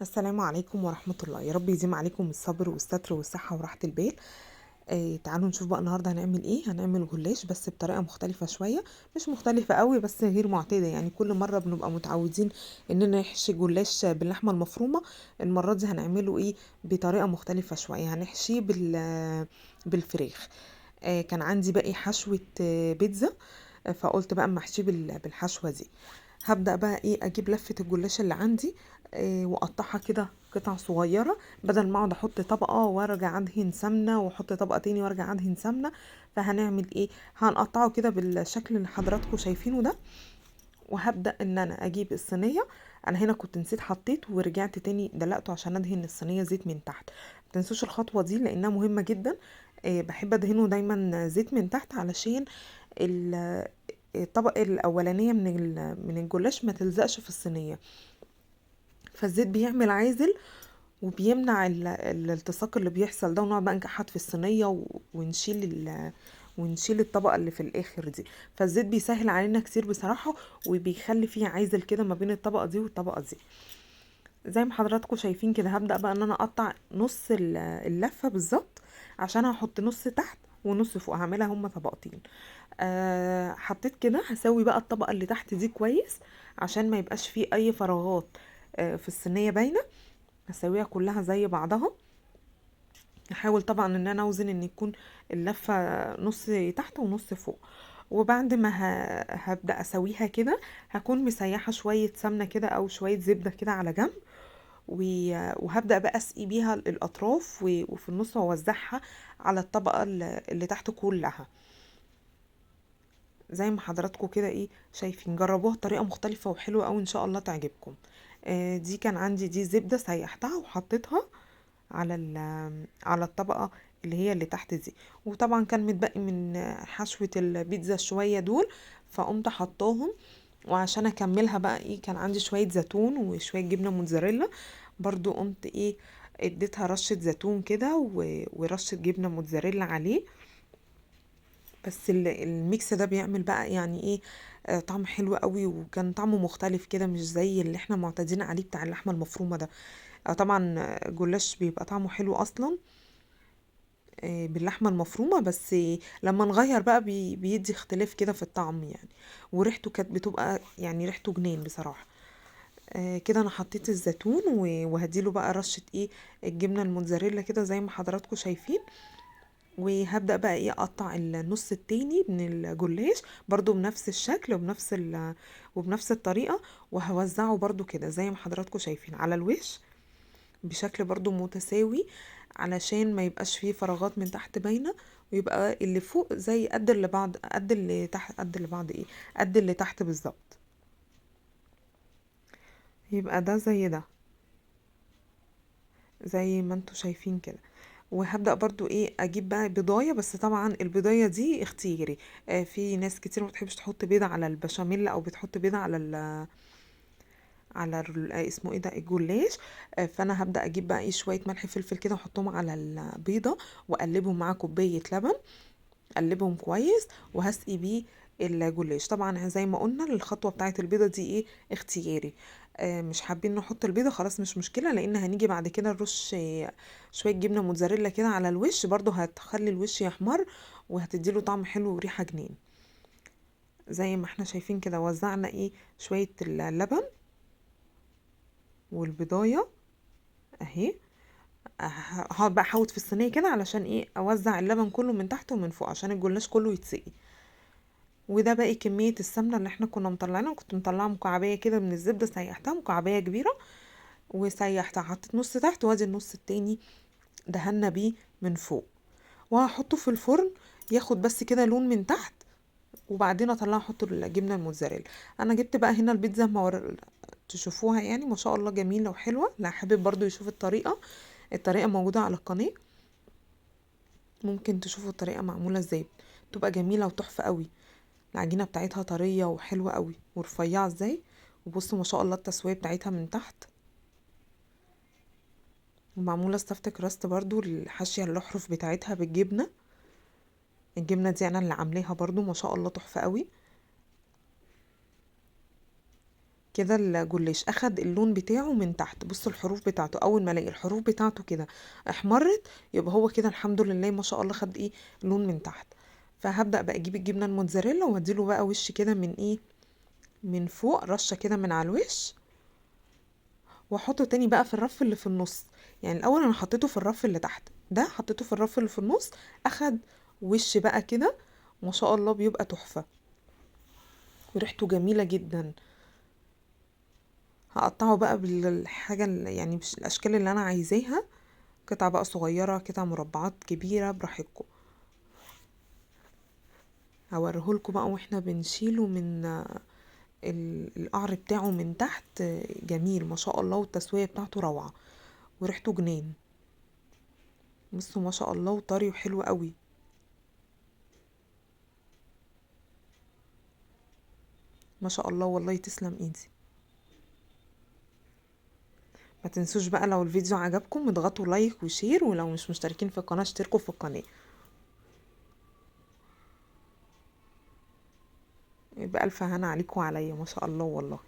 السلام عليكم ورحمة الله. يا رب يديم عليكم الصبر والستر والصحة وراحة البال. تعالوا نشوف بقى النهاردة هنعمل ايه. هنعمل جلاش بس بطريقة مختلفة شوية، مش مختلفة قوي بس غير معتادة. يعني كل مرة بنبقى متعودين اننا نحشي جلاش باللحمة المفرومة، المرة دي هنعمله ايه بطريقة مختلفة شوية، هنحشيه بالفراخ. كان عندي باقي حشوة بيتزا، فقلت بقى اما احشيه بالحشوة دي. هبدأ بقى ايه، اجيب لفة الجلاش اللي عندي، واقطعها كده قطع صغيرة، بدل ما اقعد احط طبقة وارجع ادهن سمنة واحط طبقة تاني وارجع ادهن سمنة. فهنعمل ايه، هنقطعه كده بالشكل اللي حضراتكم شايفينه ده. وهبدأ ان انا اجيب الصينية. انا هنا كنت نسيت حطيت ورجعت تاني دلقته عشان ادهن الصينية زيت من تحت. ما تنسوش الخطوة دي لانها مهمة جدا. بحب ادهنه دايما زيت من تحت علشان الطبقة الأولانية من الجلاش ما تلزقش في الصينية، فالزيت بيعمل عازل وبيمنع الالتصاق اللي بيحصل ده، ونقعد بقى نكحت في الصينية ونشيل الطبقة اللي في الآخر دي. فالزيت بيسهل علينا كتير بصراحة، وبيخلي فيه عازل كده ما بين الطبقة دي والطبقة دي. زي ما حضراتكم شايفين كده هبدأ بقى ان انا اقطع نص اللفة بالظبط، عشان هحط نص تحت ونص فوق، هعملها هما طبقتين. حطيت كده. هسوي بقى الطبقة اللي تحت دي كويس عشان ما يبقاش فيه اي فراغات في الصينية باينة. هسويها كلها زي بعضها. هحاول طبعا ان انا اوزن ان يكون اللفة نص تحت ونص فوق. وبعد ما هبدأ اسويها كده هكون مسيحة شوية سمنة كده او شوية زبدة كده على جنب، وهبدأ بقى اسقي بيها الاطراف وفي النص واوزعها على الطبقة اللي تحت كلها. زي ما حضراتكم كده ايه شايفين. جربوها بطريقة مختلفة وحلوة قوي ان شاء الله تعجبكم. دي كان عندي دي زبدة سيحتها وحطيتها على الطبقة اللي هي اللي تحت دي، وطبعا كان متبقي من حشوة البيتزا شوية دول فقمت حطاهم. وعشان اكملها بقى ايه، كان عندي شوية زيتون وشوية جبنة موتزاريلا، برضو قمت ايه اديتها رشة زيتون كده ورشة جبنة موتزاريلا عليه. بس ال mix ده بيعمل بقى يعني ايه، طعم حلو قوي، وكان طعمه مختلف كده مش زي اللي احنا معتادين عليه بتاع اللحمة المفرومة ده. طبعا الجلاش بيبقى طعمه حلو اصلا، باللحمة المفرومة، بس لما نغير بقى بيدي اختلاف كده في الطعم يعني، وريحته كانت بتبقى يعني ريحته جنان بصراحة. كده انا حطيت الزيتون وهديله بقى رشة ايه الجبنة الموتزاريلا كده زي ما حضراتكم شايفين. وهبدأ بقى ايه اقطع النص التاني من الجلاش برضو بنفس الشكل وبنفس الطريقة، وهوزعه برضو كده زي ما حضراتكم شايفين على الوش بشكل برضو متساوي، علشان ما يبقاش فيه فراغات من تحت باينة، ويبقى اللي فوق زي قد اللي بعض، قد اللي تحت، قد اللي بعض ايه، قد اللي تحت بالظبط. يبقى ده زي ده زي ما انتوا شايفين كده. وهبدأ برضو ايه اجيب بقى بيضاية، بس طبعا البيضاية دي اختياري. في ناس كتير ما بتحبش تحط بيضة على البشاميل، او بتحط بيضة على على اسمه ايه ده الجلاش. فانا هبدأ اجيب بقى ايه شوية ملح فلفل كده واحطهم على البيضة، واقلبهم مع كوباية لبن، اقلبهم كويس وهسقي بيه الجلاش. طبعا زي ما قلنا الخطوة بتاعت البيضة دي ايه اختياري، مش حابين نحط البيضة خلاص مش مشكلة، لان هنيجي بعد كده نرش، شوية جبنة موتزاريلا كده على الوش، برضو هتخلي الوش يحمر وهتديله طعم حلو وريحة جنان. زي ما احنا شايفين كده وزعنا ايه شوية اللبن والبضاية اهي. هقعد بقى احوط في الصينية كده علشان ايه اوزع اللبن كله من تحت ومن فوق عشان الجلاش كله يتسقي. وده باقي كمية السمنة اللي احنا كنا مطلعينها، كنت مطلعة مكعبية كده من الزبدة، سيحتها مكعبية كبيرة وسيحتها، حطيت نص تحت وادي النص التاني دهنا بيه من فوق. وهحطه في الفرن ياخد بس كده لون من تحت، وبعدين اطلعه احط الجبنة الموتزاريلا. انا جبت بقى هنا البيتزا تشوفوها يعني ما شاء الله جميلة وحلوة. لا حابب برضو يشوف الطريقة، الطريقة موجودة على القناة، ممكن تشوفوا الطريقة معمولة ازاي، بتبقى جميلة وتحفة قوي. العجينة بتاعتها طرية وحلوة قوي ورفيعة ازاي، وبصوا ما شاء الله التسوية بتاعتها من تحت، ومعمولة stuffed crust برضو الحاشية الأحرف بتاعتها بالجبنة. الجبنة دي أنا اللي عاملاها برضو ما شاء الله تحفة قوي. كده الجلاش اخد اللون بتاعه من تحت. بصوا الحروف بتاعته، اول ما الاقي الحروف بتاعته كده احمرت يبقى هو كده الحمد لله ما شاء الله خد ايه لون من تحت. فهبدأ بقى اجيب الجبنة الموتزاريلا واديله بقى وش كده من ايه من فوق، رشة كده من على الوش، واحطه تاني بقى في الرف اللي في النص. يعني الاول انا حطيته في الرف اللي تحت، ده حطيته في الرف اللي في النص، اخد وش بقى كده ما شاء الله بيبقى تحفة وريحته جميلة جدا. هقطعه بقى بالحاجة يعني مش الاشكال اللي انا عايزاها، قطع بقى صغيرة قطع مربعات كبيرة براحتكم. هوريهولكم بقى واحنا بنشيله من القعر بتاعه من تحت، جميل ما شاء الله، والتسوية بتاعته روعة وريحته جنان. بصوا ما شاء الله وطري وحلو قوي. ما شاء الله والله تسلم ايدي. ما تنسوش بقى لو الفيديو عجبكم اضغطوا like و share، ولو مش مشتركين في القناة اشتركوا في القناة. يبقى ألف هنا عليكم وعليا ما شاء الله والله.